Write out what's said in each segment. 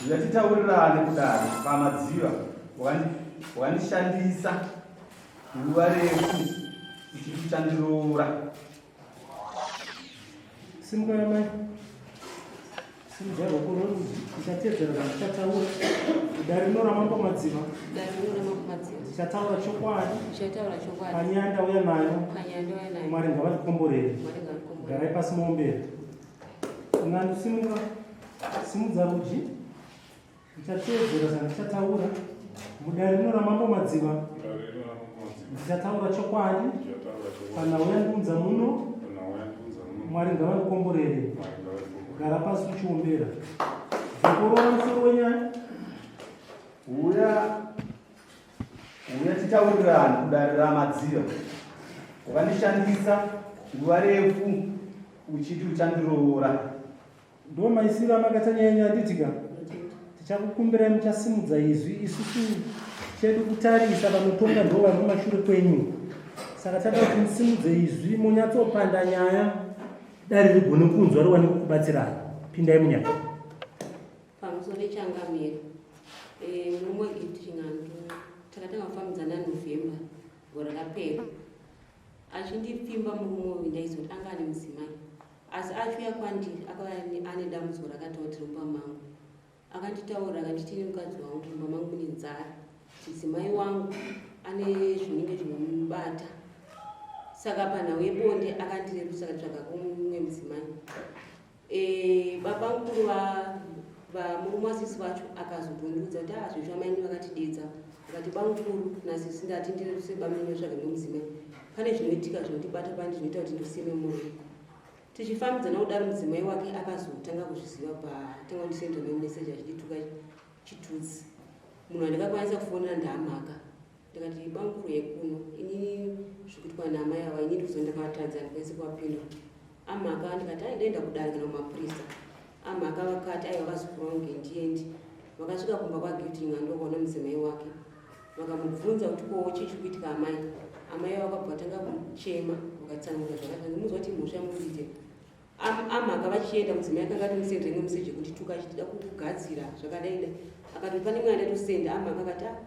Yatitaurirane kudaro pamadziva wakandishandisa nguva refu uchikuchandiroora. Simuka amai. Simudza ruoko rworudyi ndichateedzera zvandichataura. Dare rino ramambo Madziva. Dare rino ramambo Madziva. Ndichataura chokwadi. Ndichataura chokwadi. Panyaya ndauya nayo. Panyaya ndauya nayo. Mwari ngavatikomborere. Mwari ngavatikomborere. Garai pasi muombere. Ng'andu simuka. Simudza rudyi. Ndichateedzera zvandichataura. Mudare rino ramambo Madziva. Ndichataura chokwadi. Panhau yandiunza muno. Mwari ngavandikomborere. Gara pasi uchiombera. Dzokorora musoro wenyaya. Uya uya titaurirane kudare raMadziva. Wakandishandisa nguva refu uchiti uchandiroora. Ndo maisiro amakaita nyaya yenyu handiti ka? Tichakukumbirai muchasimudza izwi isusu chedu kutarisa vanotonga ndo vari kumashure kwenyu. Saka tada kuti musimudze izwi munyatsopanda nyaya dare rigone kunzwa riwane kukubatsirai. Pindai munyaya. Pamusoro changamire eh, murume weGift Chingandu takatanga kufambidzana November gore rakapera achindipfimba murume uyu ndaizoti anga ane mudzimai Asi achiuya kwandiri akauya ane dambudziko rakatautira mumba mangu. Akanditaurira akanditi ini mukadzi wangu mumba mangu mune nzara. Mudzimai wangu ane zvinenge zvinomubata. Saka panhau yebonde akandirerutsa akatsvaga kumumwe mudzimai. E, baba mukuru vamurume wasisi vacho akazotondiudza kuti ah zvezvo amaini vakatidedza vakati bamukuru nasisi ndati ndirerutse bamini vatsvage mumwe mudzimai. Pane zvinoitika zvinotibata pandi zvinoita kuti ndisime murume. Tichifambidzana kudaro mudzimai wake akazotanga kuzviziva paatanga kundisendera mameseji achindituka chitutsi. Munhu wandakakwanisa kufonera ndaamaka ndikati bamukuru yekuno inini zvikuitwa naamai ava inini kuzo ndakavatadza ndikwanise kuvapindura. Amaka ndikati ai ndaenda kudare kana kumapurisa. Amaka vakati aiwa vazukuru vangu ngendiendi. Vakasvika kumba kwaGift Nyando vakaona mudzimai wake. Vakamubvunza kuti ko chii chiri kuitika amai. Amai vakabva vatanga kuchema vakatsanangura zvakatanga munzwa kuti mhosva yamuri kuita. Amhaka vachienda mudzimai akanga atomusendera imwe meseji yekundituka achitida kugadzira zvakadai dai. Akati pane mwana ndatosenda amhaka akati ah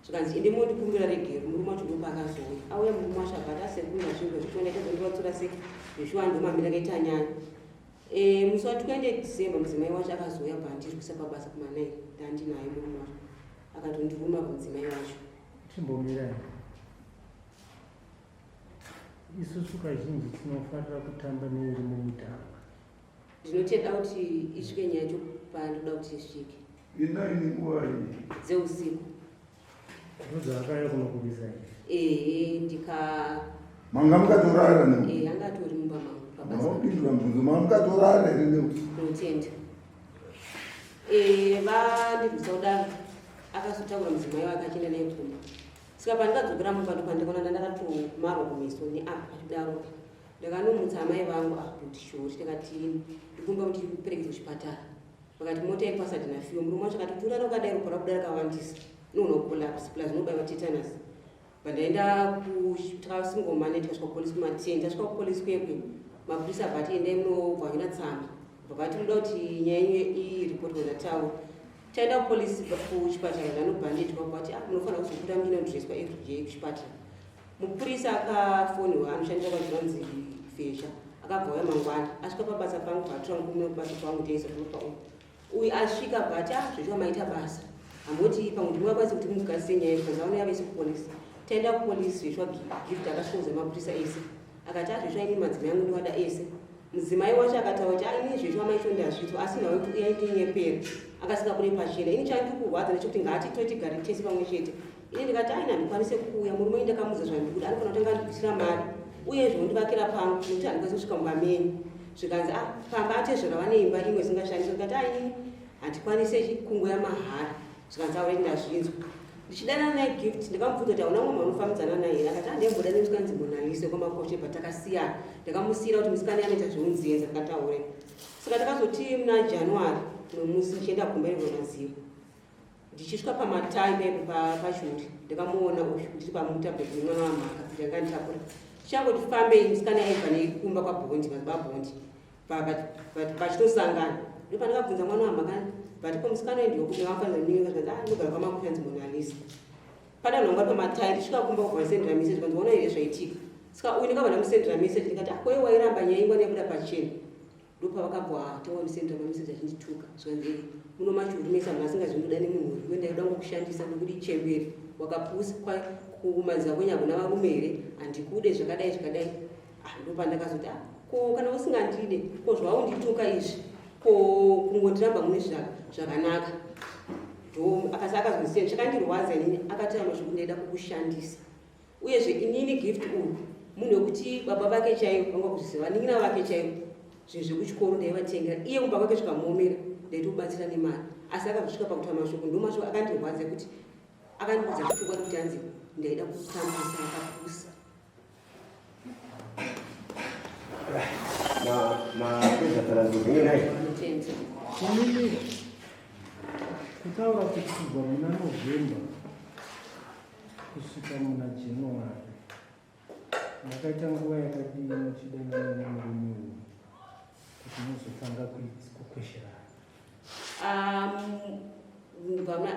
zvikanzi ende mondikumbira regero murume wacho ndopaakazouya auya murume wacho akati asekuru nazvinhu zvichiona itazondivatsura sei zveshuwa ndomamira akaita nyaya Eh, musi wa 20 December mudzimai wacho akazouya pandiri kuisa pabasa kuma 9 ndandinaye murume wacho akatondiruma kumudzimai wacho. Chimbomirai. Isusu kazhinji tinofarira kutamba neiri mumudhanga. Ndinotenda kuti isvike nyaya yacho pandoda kuti isvike. Inaini nguva iyi? Dzeusiku. Ndozvaakauya kunokurwisa here? Ehe, ndika Manga mukatorara ne? Eh, anga atori mumba mangu pabasa. Mapindura mubvunzo, manga mukatorara here ne? Ndinotenda. Eh, vandirwisa kudaro akazotakura mudzimai wake achienda naye kumba. Saka pandikadzokera mumba ndopandikaona ndandakatomarwa kumeso neapa achidaro. Ndakanomutsa amai vangu apo kuti shori ndikati ndikumba kuti ndikuperekedze kuchipatara. Vakati mota iri pasadhi nafiwa murume wacho akati turara ukadai ropa rabuda rakawandisa unoona kucollapse plus unobaiwa tetanus. Pandaenda takasingomane tikasvika kupolisi kumaten tasvika kupolisi kwekwe mapurisa abva ati endai munobvanyura tsamba bva vati munoda kuti nyaya yenyu iripotwe ndataura taenda kupolisi kuchipatara ndanobhandetwa vati ah munofanira kuzobuda muchinodreswa everyday kuchipatara Mupurisa akafonirwa anoshandira kwaZviranzi Fezha akabva auya mangwana asvika pabasa pangu bvatora murume kubasa kwangu ndeiza kunopa uyu uyu asvika bvati ah zveshuwa maita basa hamboti pamwe ndingakwanisa kuti mugadzise nyaya zvikanzi aunouya vese kupolisi taenda kupolisi zveshuwa gift akasvikoudza mapurisa ese akati ah zveshuwa ini madzimai angu ndowada ese Mudzimai wacho akataura kuti ah, ini zveshuwa mai Shonda hazviitwa asi nhau yekuti uyai ndinyepere akasingabude pachena. Ini chandiri kurwadza ndechekuti ngaatitore tigare tese pamwe chete. Ini ndikati aina handikwanise kuuya murume wenyu ndakamuudza zvandiri kuda anofanira kutanga andibvisira mari uyezve ondivakira pangu nekuti handikwanisi kusvika mumba menyu. Zvikanzi ah pamba atezvara vane imba imwe isingashandiswe ndikati ah inini. Handikwanise kungoya mahara. Zvikanzi aure ndazvinzwa. Ndichidanana naye Gift ndakamubvunza kuti hauna mumwe unofambidzana naye here akati handaimbodana nemusikana anzi Monalisa kwaMakoshe but takasiyana. Ndakamusiyira kuti musikana anoita zveunzenza ndikati aure. Saka takazoti muna January mumwe musi ndichienda kumba Madziva. Ndichisvika pamatai paipo pachuri ndakamuona uyu ndiri pamutablet nemwana wamhaka kuti anga nditakura. Tichangoti fambei musikana aibva nekumba kwaBhondi madzibaba Bhondi. Vachitosangana ndopandakabvunza mwana wamhaka but ko musikana uyu ndiwe kuti ndakamufanira ndinenge zvikanzi ah ndogara kwaMakosha anzi Monalisa. Pane vanhu vanga pamatai ndisvika kumba kubva ndisendera message kwanzi ona here zvaitika. Saka uyu ndakabva ndamusendera message ndikati ah koiwe wairamba nyaya ingwa yabuda pachena. Ndopavakabva atanga kundisendera mameseji achindituka zvikanzi eh, muno macho uri mese munhu asingazi ndoda nemunhu uri iwe ndaida kungokushandisa ndokuti chembere wakapusa kumadziva kwenyu hakuna varume here handikude zvakadai zvakadai. Ah, ndopandakazoti ah, ko kana usingandide ko zvaundituka izvi ko kungondiramba mune zvakanaka. Ndo akasi akazondisiya chakandirwadza inini akataura mashoko ndaida kukushandisa. Uyezve inini Gift uyu munhu wekuti baba vake chaivo vanga kuzviziva vanin'ina vake chaivo zvinhu zvekuchikoro ndaivatengera iye kumba kwake zvikamuomera ndaitomubatsira nemari asi akazosvika pakutaura mashoko ndo mashoko akandirwadza ekuti akandiudza zvechokwadi kuti hanzi ndaida kutambisa akapusa. Mapedza tsananguro dzenyu nhai? Ndinotenda. Inini kutaura kuti kubva muna November kusvika muna January makaita nguva yakadii muchidanana nemurume uyu kuti muzotanga kukwesherana?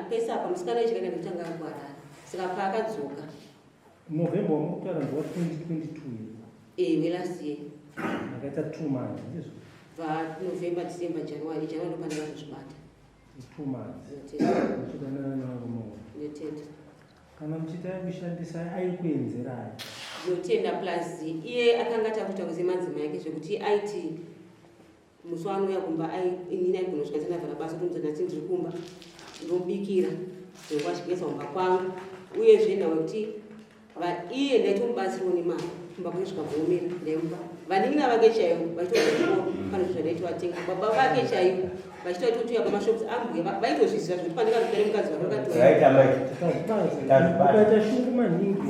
Pese apa musikana wechikana kutanga kuharare saka paakadzoka November wamukutaura ndewa 2022 here? Eh, welast year. Makaita 2 months ndizvo? Bva November, December, January, January ndopandakazozvibata. 2 months. Muchidanana nevarume uyu. Ndinotenda. Kana muchiita kushandisa aikuenzerai. Ndinotenda plus iye akanga atakuita kuziva madzimai ake zvekuti aiti musi waanouya kumba inini aigona kusvika ndisati basa tomuudza ndati ndiri kumba ndobikira zvekuva achigeza kumba kwangu uyezve nhau yekuti iye ndaitomubatsirawo nemari kumba kwake zvikamuomera ndaimupa vanin'ina vake chaivo vachitoa pane zvinhu zvandaitovatenga baba vake chaivo vachitovatouya pamashops ambuya vaitozviziva zvekuti pandikazotare mukadzi wake vakatoukaita shungu maningi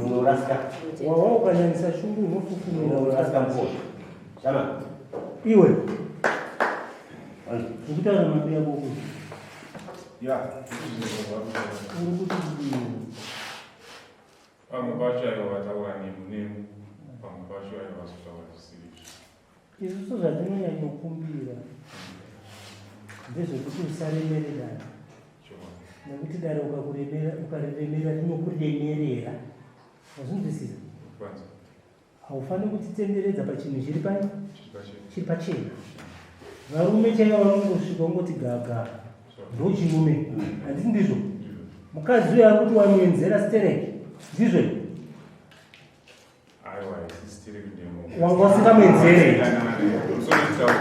wawa ukanyanyisa shungu unofufumira iwe ukutaura mabi yako kuti uri kuti kudini? Pamwe pacho aiwa vataura nemu nemu, pamwe pacho aiwa vazotaura zvisiri izvo. Isusu zvatinonyanyokumbira ndezvekuti usaremere dare, nekuti dare ukariremera rinokuremerera. Wazvinzwisisa? Haufaniri kutitenderedza pachinhu chiri pai chiri pachena. Varume chaivo vanongosvika ungoti gaga ndochirume, handiti ndizvo? Mukadzi uyo ari kuti wamuenzera stereki, ndizvo? Wanga usingamuenzere.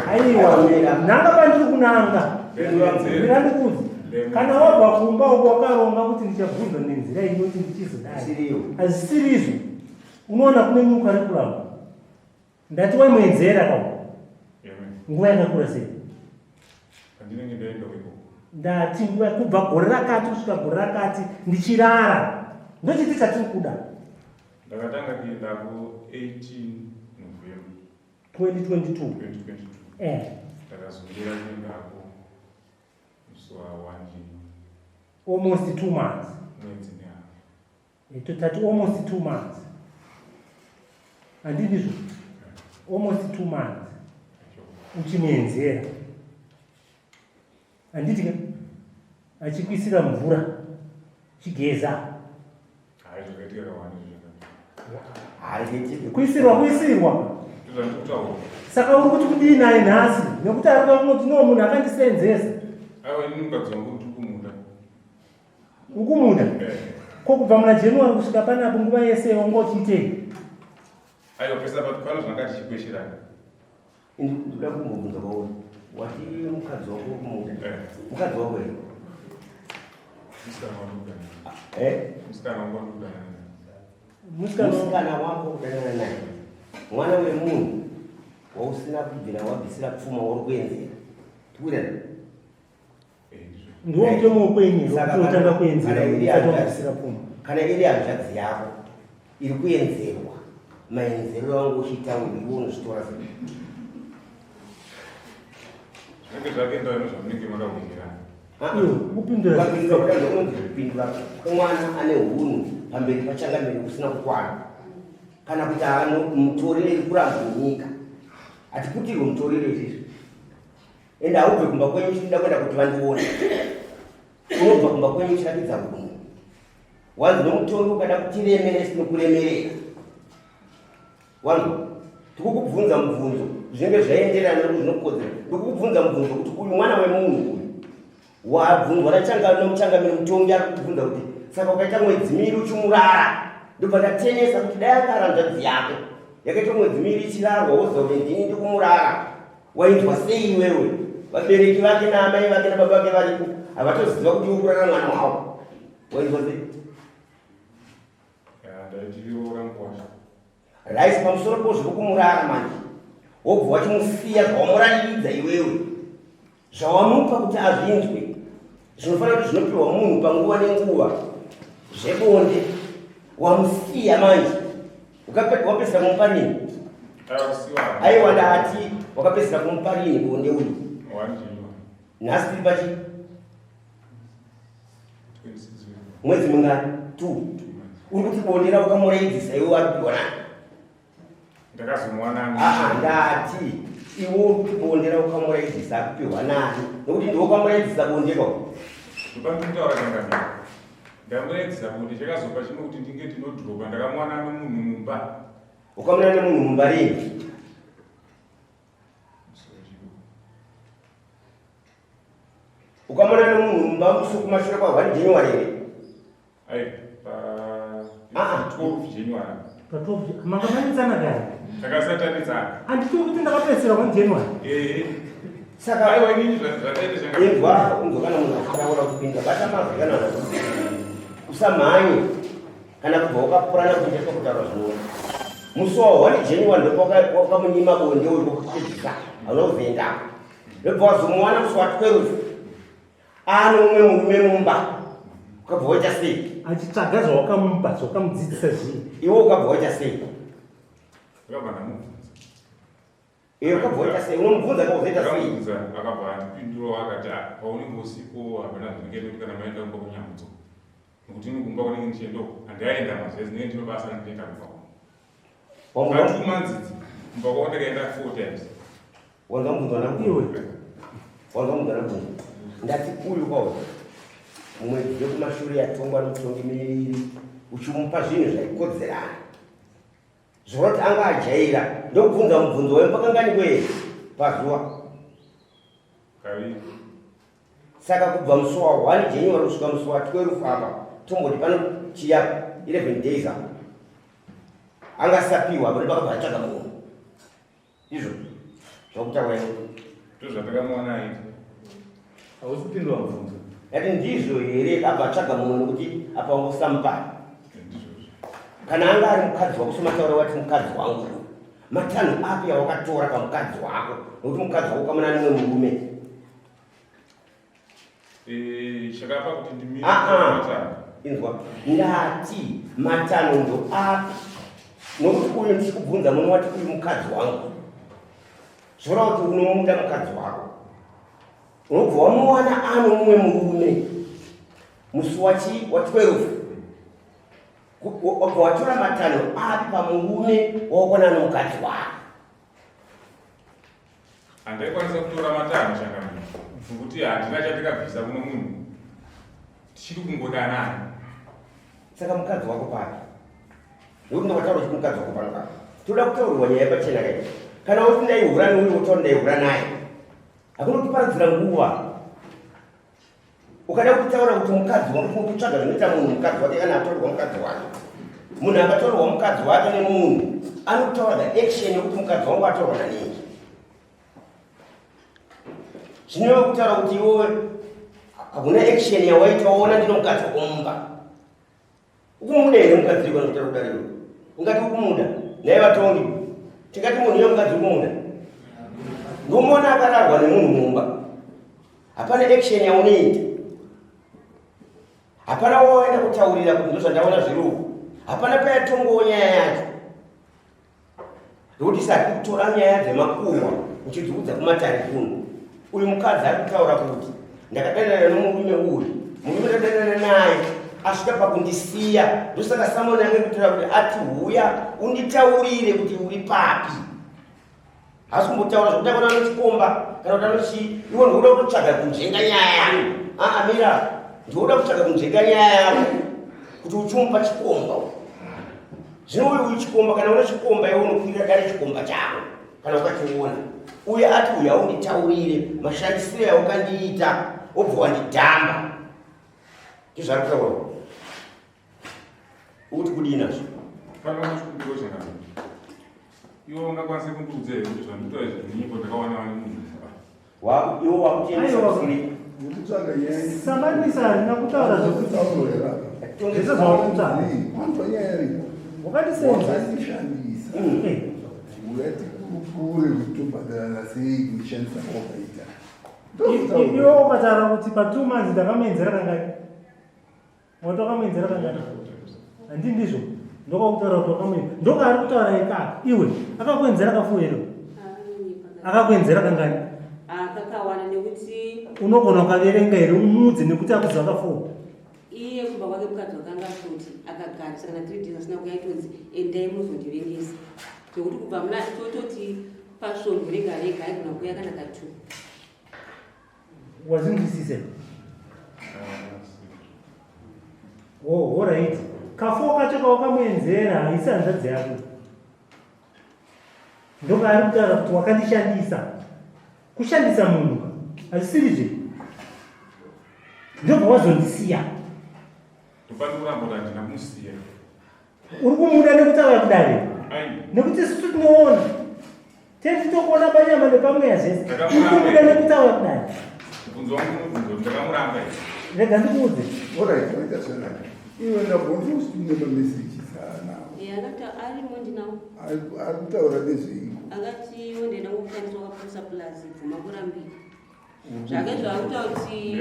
Aiwa, nanga pandiri kunanga mirandikuudze kana wabva kumba uko wakaronga kuti ndichabvunza nenzira inoti ndichizodai, hazvisiri izvo. Unoona kune new curriculum. Ndati waimuenzera ka. Nguva yakakura sei? Pandinenge ndaenda ikoko. Ndati nguva kubva gore rakati kusvika gore rakati ndichirara. Ndochiti chatiri kuda. Ndakatanga kuendako 18 November 2022. 2022. Eh. Ndakazomira kuendako musi wa 1 January. Almost 2 months. Mwedzi nehafu. Totati almost 2 months. Handindizvo? Almost 2 months. Uchimuenzera. Handiti ka? Achikuisira mvura. Chigeza. Kuisirwa kuisirwa. Saka uri kuti kudii naye nhasi? Nekuti ari kuda kunoti no munhu akandisenzesa. Aiwa ini mukadzi wangu ndiri kumuda. Ukumuda? Ko kubva muna January kusvika panapo nguva yese wanga uchiitei? Aiwa pesa pano zvanga tichikwesherana. Ndikuda kumbobvunza kwauri. Wati mukadzi wako ukumuda? Mukadzi wako here? Musikana wangu kudanana. Eh? Musikana wangu kudanana. Musikana wako kudanana naye. Mwana wemunhu wausina kubvira wabvisira pfuma wauri kuenzera. Tikuwirirana? Ndiwo mutemo wekwenyu Saka wekuti unotanga kuenzera kana iri usati hanzvadzi- wabvisira pfuma. Kana iri hanzvadzi yako iri kuenzerwa, maenzerero angu uchiita uyu, iwe unozvitora sei? Zvinenge zvakaendawo nezvamunenge makawirirana. Ah, Iwe kupindura Ukapindura kudai ndokunzi kupindura kwemwana ane hunhu pamberi pachangamire kusina kukwana, kana kuti ano mutoriro iri kurambwa nyika. Hatiputirwe mutoriro izvizvi. Ende haubve kumba kwenyu uchida kuenda kuti vandione. Unobva kumba kwenyu uchiratidza hunhu. Wanzi nomutongi ukada kutiremere tinokuremerera. Wanzwa? Tikukubvunza mubvunzo zvinenge zvaenderana nekuti zvinokodzera. Ndikukubvunza mubvunzo kuti uyu mwana wemunhu uyu wabvunzwa nomuchangamire mutongi ari kukubvunza kuti saka ukaita mwedzi miiri uchimurara, ndobva ndatenesa kuti dai akara hanzvadzi yako yakaita mwedzi miiri ichirarwa, woziva kuti ndini ndikumurara, wainzwa sei iwewe? Vabereki vake naamai vake nababa vake varipo, havatoziva kuti iwe kurara mwana wavo, wainzwa sei? Ndaitiroora mukwasha. Rice pamusoro po zviri kumurara manje, wobva wachimusiya zvawamurairidza iwewe, zvawamupa kuti azvinzwe zvinofanira kuti zvinopiwa munhu panguva nenguva zvebonde, wamusiya manje. Wapedzisira kumupa rini? Akusiwa. Aiwa, ndati wakapedzisira kumupa rini bonde uyu? 1 January. Nhasi tiri pachi? 26. Mwedzi mingani? Two. 2 months. Uri kuti bonde rawakamuraidzisa iwe waripiwa nani? Ndakazomuwana. Aa, ndati iwe uri kuti bonde raukamuraidzisa akupiwa nani, nokuti ndiwe wakamuraidzisa bonde ko. Ndopandikutaura, changamire, ndamuraidzisa bonde, chakazopa chimwe kuti ndinge ndinodhiropa, ndakamuwana nomunhu mumba. Ukamuna nemunhu mumba rini? Ukamuna nemunhu mumba musi kumashure kwa 1 January here? Ai, pa Ah, ah. 12 January. Pa 12 makamanitsana kare? Takasatanitsana. Handiti kuti ndakapedzisira 1 January? Ehe. Saka Aiwa, inini zvataita, changamire. Inzwa, unzwa, kana munhu achitaura kupinda, bata mazwi. Kana vanhu usamhanye kana kubva wakapurana kuita kutaura zvinoona. Musi wa 1 January ndopawakamunyima bonde uri kwekupedzisa, hauna kuzoendako. Ndobva wazomuwana musi wa 12 ano mumwe murume mumba, ukabva waita sei? Achitsvaga zvawakamupa, zvawakamudzidzisa zvii? Iwe ukabva waita sei? Ndakabva ndamubvunza. Iwe ukabva waita sei? Unomubvunza kauzoita sei? Ndakamubvunza, akabva andipindurawo akati, "Ah, paunenge usipo hapana zvinenge nekuti kana maenda kumba kunyamudzo, nekuti ini kumba kunenge ndichiendoko handiaenda mazuva ndinenge ndino basa randinoita kumba kwangu." Pa 2 months idzi kumba kwako ndakaenda four times. Wanzwa mubvunzo wanakubvunza? Iwe. Wanzwa mubvunzo wanakubvunza? Ndati uyu kwauri mwedzi yekumashure yatongwa nomutongi miviri uchimupa zvinhu zvaikodzerana, zvoroti anga ajaira. Ndokubvunza mubvunzo wayo pakangani kwee pazuva? Kaviri. Saka kubva musi wa 1 January kusvika musi wa 12 apa, tomboti pano chiya 11 days apa, angasapiwa apo, nepakabva atsvaga munhu, izvo zvakutaura iwe? Ndozvatakamuwana aita. Hausi kupindura mubvunzo. Yati ndizvo here, abva atsvaga mumwe nekuti apa wangosamupa? Ndizvozvo. Kana anga ari mukadzi wako, somataura wati mukadzi wangu, matanho api awakatora pamukadzi wako nokuti mukadzi wako ukamuna nemwe murume? Chakapa kuti ndimire Ah, ah. matanho. Inzwa, ndati matanho ndo api, nokuti uyu ndichikubvunza muno wati uyu mukadzi wangu, zvoreva kuti unomuda mukadzi wako. Unobva wamuwana ano mumwe murume musi wachi wa 12, wabva watora matanho api pamurume waukona nomukadzi wako? Handaikwanisa kutora matanho, changamire, nokuti handina chandikabvisa kuno munhu, tichiri kungodanana. Saka mukadzi wako papi? Nokuti ndakataura kuti mukadzi wako pano pano toda kutaurirwa nyaya pachena kai. Kana uti ndaihura neuyu, wotaura ndaihura naye, hakuna kutiparadzira nguva. Ukada kutaura kuti mukadzi wangu, kutsvaga zvinoita munhu mukadzi wake kana atorerwa mukadzi wake. Munhu akatorerwa mukadzi wake nemunhu anotaura the action yekuti mukadzi wangu atorwa nanei. Zvinova kutaura kuti iwewe hakuna action yawaita, waona ndino mukadzi wako mumba. Ukumuda here mukadzi iko anokutaura kudaro? Iwe ungati ukumuda naye? Vatongi, tingati munhu iye mukadzi ukumuda? Ndomuona akararwa nemunhu mumba, hapana action yaunoita. Hapana wawaenda kutaurira kuti ndozvandaona zviri uku. Hapana payatongowo nyaya yacho. Ndokuti sati kutora nyaya dzemakuhwa uchidziudza kumatare kuno. Uyu mukadzi ari kutaura kuti ndakadanana nomurume uyu, murume ndadanana naye asvika pakundisiya, ndosaka Samoni ange kutaura kuti ati huya unditaurire kuti uri papi. Haasi kumbotaura zvekuti akona anochikomba kana kuti anochii. Iwe ndikuda kutotsvaga kunzvenga nyaya yako. Aa mira, ndikuda kutsvaga kunzvenga nyaya yako kuti uchimupa chikomba. Zvino uyu uyu chikomba kana une chikomba iwe unokwira dare chikomba chako kana ukachiona. Uye ati uya unditaurire mashandisiro aukandiita wobva wandidhamba. Ndizvo zvaari kutaura. Ukuti kudii nazvo? Pano chikumbiro changu. Iwe ungakwanise kundiudza here kuti zvandikutora izvi zvinyiko ndakawana wani munhu apa? Iwe wakutiendesa kusiri. Ukutsvaga nyaya. Samanisa harina kutaura zvekuti zvese zvauri kutaura. Wanzwa nyaya iripo. Wakatisenza. Wakandishandisa. Uya tikurukure kuti tobhadharana sei kundishandisa kwawakaita. Iwe ukataura kuti pa 2 months ndakamuenzera kangani? Wati wakamuenzera kangani? Handi ndizvo. Ndokakutaura kuti wakamuenzera. Ndokaari kutaura ikaka. Iwe akakuenzera kafu here? Akakuenzera kangani? Kakawana nekuti unogona ukaverenga here umuudze nekuti akuziva kafu. Iye kumba kwake mukadzi wakanga futi akagarisa kana 3 days asina kuya itonzi endai muzondivengesa. Zvekuti kubva muna tototi pasvondo rega rega aigona kuya kana ka2. Wazinzwisise? Oh, alright. Kafo kacho kawakamuenzera haisi hanzvadzi yako. Ndokaari kutaura kuti wakandishandisa. Kushandisa munhu hazvisirizve. Ndobva wazondisiya. Ndopati kuramba kuti handina kumusiya. Uri kumuda nekutaura kudare? Nekuti isusu tinoona. Teti tokuona panyama nepamweya zvese. Uri kumuda nekutaura kudare? Mubvunzo wangu unobvunza kuti ndakamuramba here? Rega ndikuudze. Alright, waita zvakanaka. Iwe ndabvunza kuti une mamessages anawo. Akati arimo ndinawo. Ari kutaura nezveiko? Akati iwe ndaida kushandiswa wakapusa plus bvuma kurambika. Zvake zvakuita kuti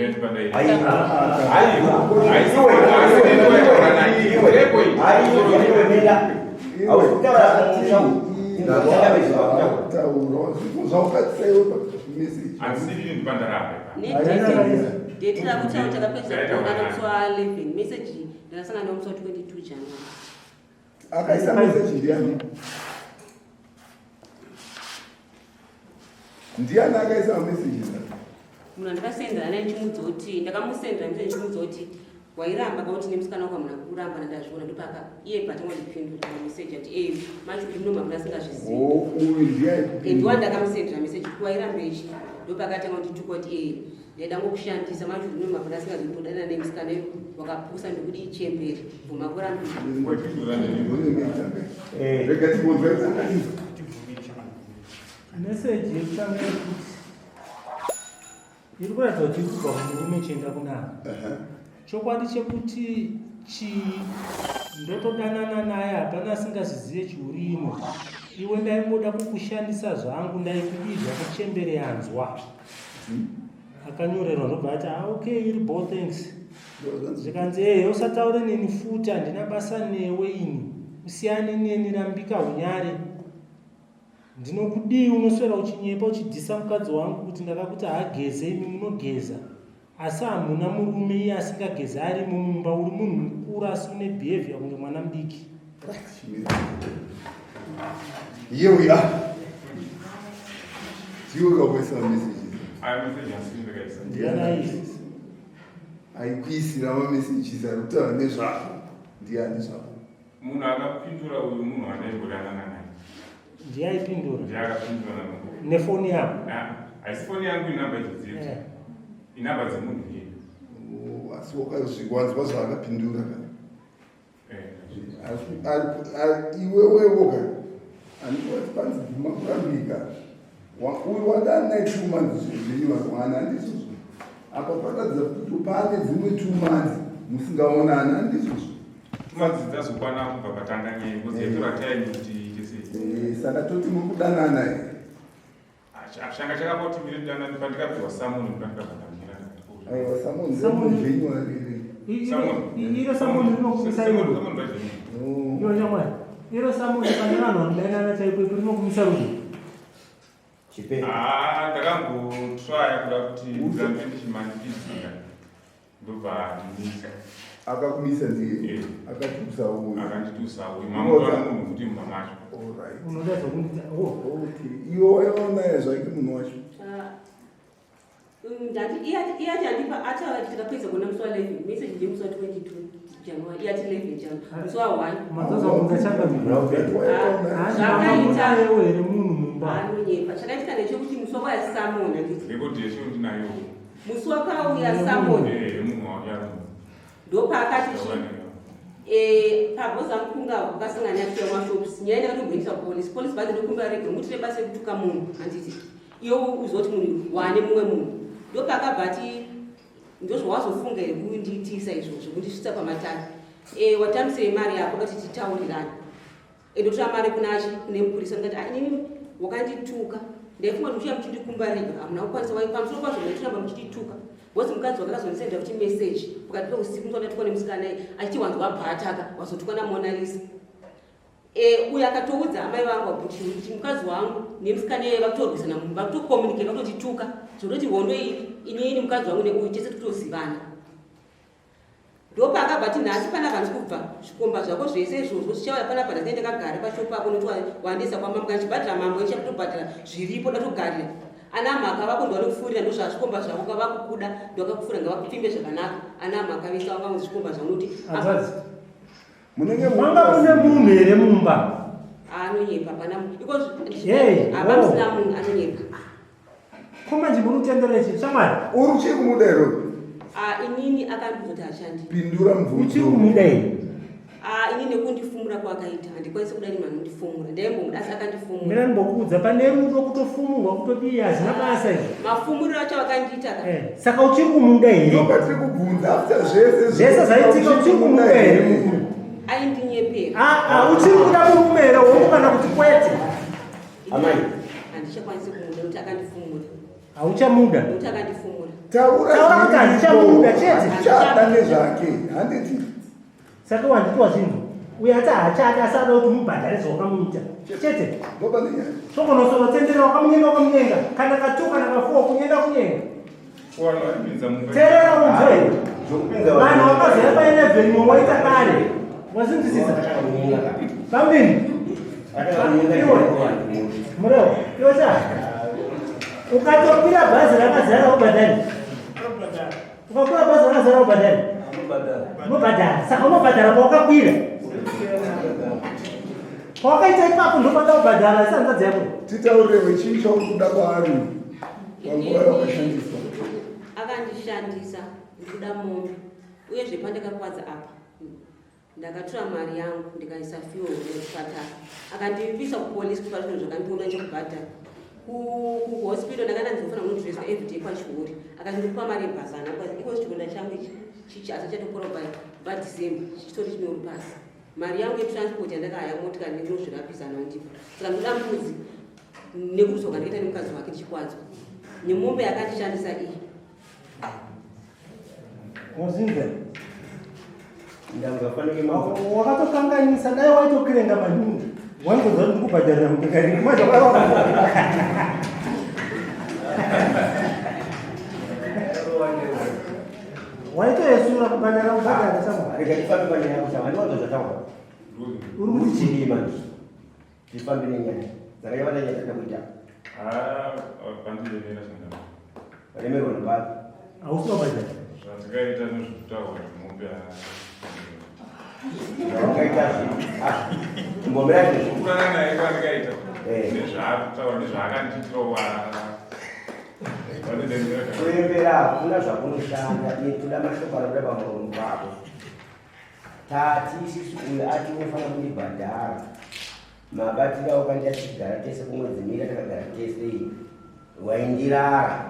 date rakuti takapedza kuonana musi wa 11 message ndakasangana nawo musi wa 22 January. Akaisa message ndiani? Ndiani akaisa messages? Munhu andakasendera naye ndichimudza kuti ndakamusendera message ndichimudza kuti wairamba kauti nemusikana wako hamuna kuramba ndazviona ndopaka iye patanga ndipindura message ati eh macho kuti muno mabva asingazvizivi. Oh, uyu ndiye aikupindura. Ndiwa ndakamusendera message kuti wairamba ichi ndopakatanga kundituka kuti eh ndaida ngokushandisa macho kuti muno mabva asingazivi kuti udanana nemusikana uyu wakapusa ndikudii chembere bvuma kurambika. Rega tibvunzwe. Message yekutanga yekuti iri kuratidza kuti iri kubva kumurume ichienda kunana. Chokwadi chekuti chii ndotodanana naye hapana asingazvizive chiurimo. Iwe ndaingoda kukushandisa zvangu ndaikudii zvako chembere yanzwa. Akanyorerwa ndobva ati ah, okay iri bo thanks. Zvikanzi ehe usataure neni futi handina basa newe ini. Usiyane neni rambika unyare. Ndinokudii unoswera uchinyepa uchidhisa mukadzi wangu kuti ndakakuti haageze imi munogeza asi hamuna murume iye asingageze arimo mumba uri munhu mukuru asi une behavior kunge mwana mudiki. Here we are. Ndiwe wakaisa messages. Aya message asiri ndakaisa. Ndiani aisa? Aikuisira mamessages ari kutaura nezvako. Ndiani zvako? Munhu akapindura uyu munhu andaimbodanana naye. Ndiye aipindura? Ndiye akapindura navo. Nefoni yako? Haisi foni yangu, inamba idzo dzedu. Inamba dzemunhu iye. Oh, asi wakazviwanzwa zvaakapindura kana? Iwewewo ka andikuti panzi bvuma kurambika. Uyu wanga ane 2 months zvenyu varwana handizvozvo. Apa paratidza kuti pane dzimwe 2 months musingaonani handizvozvo. 2 months dzazokwana kubva patanga nyaya because yatora time kuti iite sei. Saka toti muri kudanana here? Changa chakapa kuti mire kudanana pandikapihwa samoni pandikabva ndamira. Aiwa samoni zvenyu variri. Iro samoni rinokumisa rudo. Iwe shamwari, iro samoni pane vanhu vanodanana chaipo ipo rinokumisa rudo. Chipe. Ah, ndakambotraya kuda kuti ndirambe ndichimanikidzira ndobva andimisa. Akakumisa ndiye Eh. akatusa uyu. Akanditusa uyu mamutora munhu kuti mumba macho. Alright. Unoda zvokundita. Oh. Okay. Iwe waiona zvake munhu wacho. Ndati iyati andipa ati tikapedza kuona musi wa 11 message ndemusi wa 22 January iyati 11 January musi wa 1 Mazoza kunza changamire. Ndati waiona. Zvakaita. Zvakaita here munhu mumba. Anonyepa. Chakaitika ndechekuti musi wakauya samona nditi Rekodi yeshe ndinayo. musi wakauya samona Eh, munhu wauya. ndopaakati pabhoza mukunga wakasangana nafiya mashops nyaya ndakatomboendesa kupolisi polisi bhazi ndokumbira rege mutire basa rekutuka munhu handiti iwe uzoti munhu wane mumwe munhu ndopaakabva ati ndozvawazofunga here kundiitisa izvozvo kundisvitsa pamatare. Watambisei mari yako kati titaurirane. Ndotora mari kunachi kune mupurisa ndikati, "Ah, inini wakandituka ndaifunga kuti muchiya muchindikumba rega hamuna kukwanisa pamusoro pazvo maitoramba muchindituka." Because mukadzi wake akazondisendera kuti message pakati peusiku musi wandatukwa nemusikana iyi achiti wanzwa bhataka wazotukwa namonalisa. Uyo akatoudza amai vangu kuti kuti mukadzi wangu nemusikana iye vakutorwisana, vakutokomunikata, vakutotituka zvototi hondo iyi inini mukadzi wangu neuyu tese totozivana. Ndopaakabva ti nhasi panapa handisi kubva, zvikomba zvako zvese izvozvo zvichauya panapa. Nhasi ndakagara pashopu pako nokuti wandisa kwamambo kana chibhadhara mambo ichakutobhadhara zviripo ndatogarira ana mhaka vako ndovanokufurira ndozvazvikomba zvako kavakukuda ndovakakufurira ngavakupfimbe zvakanaka ana mhaka vese vanga zvikomba zvako nokuti Hanzvadzi. Munenge Manga mune munhu here mumba? Anonyepa pana iko Hey, hapa oh. musina munhu, anonyepa. Ko manje muri kutendera chii shamwari? Uri uchiri kumuda here? Ah, inini akandizoti hashandi. Pindura Uchiri mubvunzo. kumuda here? Ah, ini nekundifumura kwakaita handikwanisi kudani munhu anondifumura ndaimbomuda asi akandifumura. Mira ndimbokuudza, pane rudo kutofumurwa kutodii hazvina basa izvi. Mafumuriro acho akandiita ka. Saka uchiri kumuda here? Ndopatiri kubvunza after zvese. Zvese zvaitika uchiri kumuda here? Aindinyepera. Ah, ah, uchiri kuda murume here hongu kana kuti kwete? Amai. Handichakwanisi kumuda nokuti akandifumura. Hauchamuda? Nokuti akandifumura. Taura. Taura kuti handichamuda chete. Handichada nezvake handiti? Saka wanditi wazvinzwa uyo ati haachadi asi ada kuti mubhadhare zvawakamuita chete. Ndopane nyaya. Sokonosoro wakamunyenga wakamunyenga kana ka2 kana ka4 kunyenga kunyenga. Wanopinza mumba. Teerera unzwe. Zvokupinza Vanhu vakazoya pa11 mwe waita kare wazinzwisisa pambini. Murewo iwe cha ukatokwira bhazi rakazara ubhadhari, ukakwira bhazi rakazara ubhadhari, unobhadhara. Saka unobhadhara pawakakwira, pawakaita ipapo ndopanda kubhadhara asi hanzvadzi yako. Titaurirewe chii chauri kuda kwaari panguva yawakashandiswa? Akandishandisa, ndikuda mombe. Uyezve pandakakwadza apa ndakatora mari yangu ndikaisa fuel muchipatara, akandivimbisa kupolisi kuti zvinhu zvakandiona chekubhadhara kuhospital ndakanda ndinofanira kunodreswa everyday kwachihuri, akachindipa mari yebhazana iko chironda changu ichi chichi asi chatopora badecember chichitori chinyoro pasi. Mari yangu yetransport yandakahaya motikari ndinozvirapisa naundipa. Saka ndoda mbudzi nekuzoka ndikaita nemukadzi wake ndichikwadzwa nemombe yakandishandisa iyi. Wazinza. Ndangafanike. Wakatokanganisa, dai waitokirenga maningi waingoziva kuti ndikubhadharira mutengarini manje. Waitoyesura kubhadhara kubhadhara sama. Rega tifambe panyaya yako chama ndiwanzo zvataura. Uri kuti chii? Chii manje? Tifambe nenyaya dzakaiva nenyaya dzada kuita. Pandilemera changana. Remerwa nepapi? Hausi wabhadhara. Zvatikaita nezvekutaura zvemombe. Zvawakaita mbomera zvezvo. Kukurana naye kwandikaita Eh. nezvaakutaura nezvaakandiitirawo vandilemera. Kuembera hakuna zvakunoshanda. Toda mashoko anobuda pamuromo pako. Tati isusu uyu ati unofanira kundibhadhara mabatiro aukandiita tichigara tese kumwedzi mira takagara tese iyi waindirara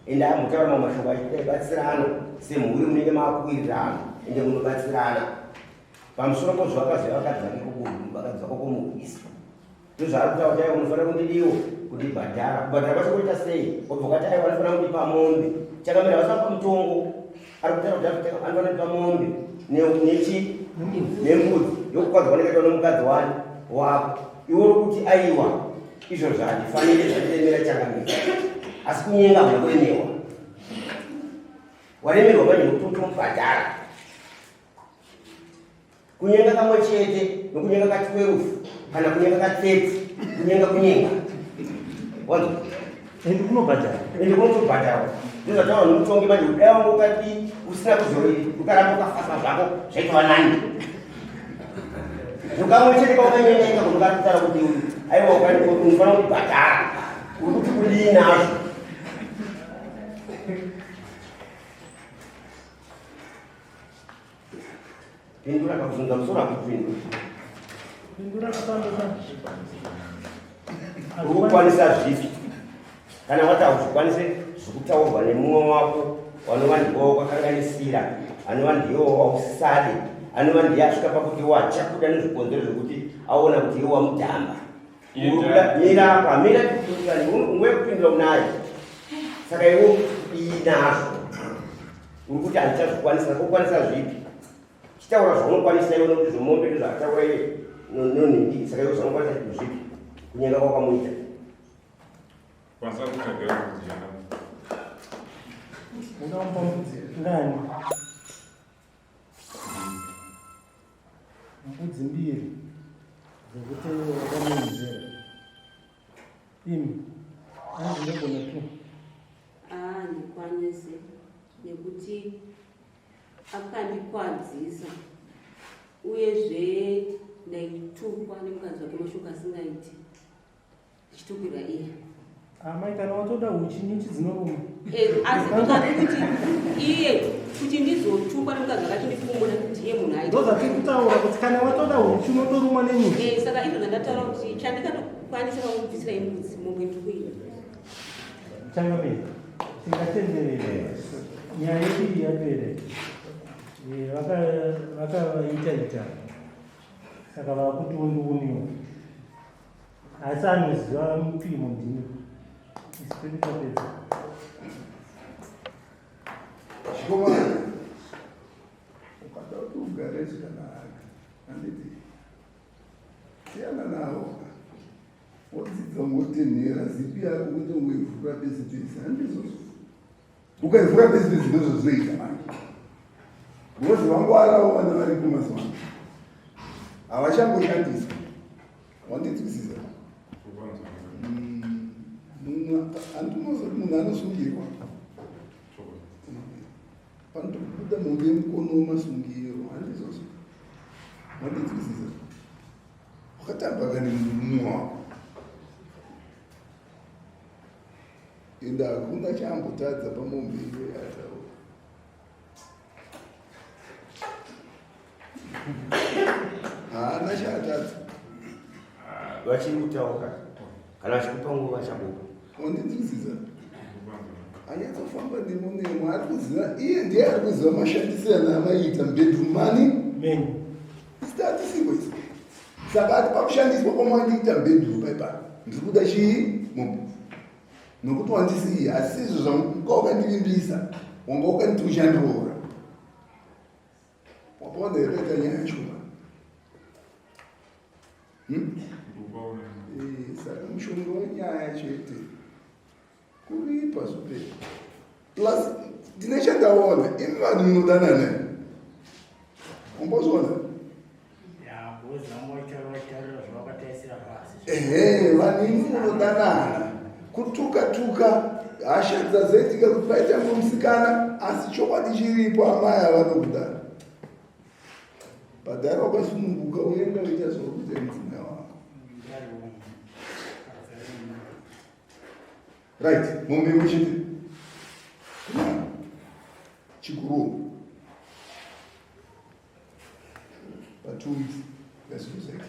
ende ambotaura mamwe mashoko achiti batsirana semhuri munenge maakuwirirana ende munobatsirana pamusoro pozvo vakaziva vakadzi vake vakadzi vako kumurwisa ndozvaari kutaura kuti aiwa unofanira kundidiwo kundibhadhara kubhadhara kwacho kuita sei wabva ukati aiwa unofanira kundipa mombe chakamira vasapa mutongo. Ari kutaura kuti anofanira kupa mombe nechi nembudzi yokukwadza kwanakaitwa nomukadzi wani wako. Iwe uri kuti aiwa izvo zvandifanire zvandiremera changamire. Asi kunyenga hamuna kuremerwa. Waremerwa manje nokuti utomubhadhara. Kunyenga kamwe chete nokunyenga ka 12 kana kunyenga ka 30 kunyenga kunyenga. Wanzwa? Ende kunobhadhara. Ende kunotobhadharwa. Ndozvataura nomutongi manje kuti dai wanga ukati usina kuzori ukaramba ukafasa zvako zvaitova nani. Mukamwe chete kaukanyenga ikako ndokatitaura kuti uyu aiwa unofanira kubhadhara. Uri kuti kudii nazvo? Pindura kakuzunza musoro akupindura. Pindura kafambisa. Uri kukwanisa zvipi? Kana wati hauzvikwanise zvekutaurwa nemumwe wako wanova ndiwo wakakanganisira, anova ndiwo wausisade, anova ndiye asvika pakuti iwo achakuda nezvikonzero zvekuti aona kuti iwe wamudhamba. Mira apa, mira nguva yekupindura unayo. Saka iwe kudii nazvo? Uri kuti handichazvikwanisa, ukwanisa zvipi? Chitaura zvaunokwanisa iwe nokuti zvomombe ndozvaataura iye nonhingi, saka iwe zvaunokwanisa zvipi? Kunyenga kwakamuita. Kwanisa kutsvagira mbudzi yana. Unomupa mbudzi ngani? Mbudzi mbiri dzekuti wakamuunzira. Imi, hanzi ndogona tu. Ah, ndikwanise nekuti akandikwadzisa uyezve ndaitukwa nemukadzi wake mashoko asingaiti ndichitukirwa iye. Amai kana watoda huchi nyuchi dzinoruma. Eh, asi ndozvati kuti iye kuti ndizotukwa nemukadzi wake achindifumura ndiye munhu aita. Ndozvatiri kutaura kuti kana watoda huchi unotorumwa nenyuchi. Eh, saka izvo zvandataura kuti chandikatokwanisa pakubvisira imbudzi mombe ndikuida. Changamire, tingatenderere. Nyaya yedu iyi yapera. Eh, vakaita ita. Saka vakuti undiuniwa. Asi anoziva mupimo ndini. Isu pedu tapedza. Chikomana, ukada kuti ugare zvakanaka, handiti? Siyana navo. Wodzidza ungotenhera zipi yako kwete ungoivhura pese pese, handizvozvo? Ukaivhura pese pese ndozvazvinoita manje. Because vangwarawo vana varipo mazuva ano havachangoshandiswa. Wandinzwisisa? Handinozoti munhu anosungirwa panotobuda mombe yemukono wemasungiro, handizvozvo? Wandinzwisisa? Wakatamba kani mumwe wako ende hakuna chaambotadza pamombe iwe yataura. Haana chaatadza. Vachiri kutauka kana vachikupa nguva vachakupa. Wandinzwisisa? Anyatsofamba nemo nemo ari kuziva iye ndiye ari kuziva mashandisirano amaiita mubedroom mani Menyu. Statisiko isu. Saka ati pakushandiswa kwamwandiita mubedroom paipa ndiri kuda chii mombe nokuti wandisiya asi izvo zvanga wakandivimbisa wanga wakanditi uchandiroora. Wapaona here paita nyaya yacho? Eh, saka mushonga wenyaya chete kuripa zvopera. Plus ndine chandaona imi vanhu munodanana umbozviona ehe vanhu imi munodanana kutuka tuka hasha dzazoitika kuti paita musikana asi chokwadi chiripo amai avanokudana bhadhara wakasununguka uenda uita zvauri kuita mudzimai wako. Right, mombe imwe chete chikuru pa 2 weeks ngazvizvaita.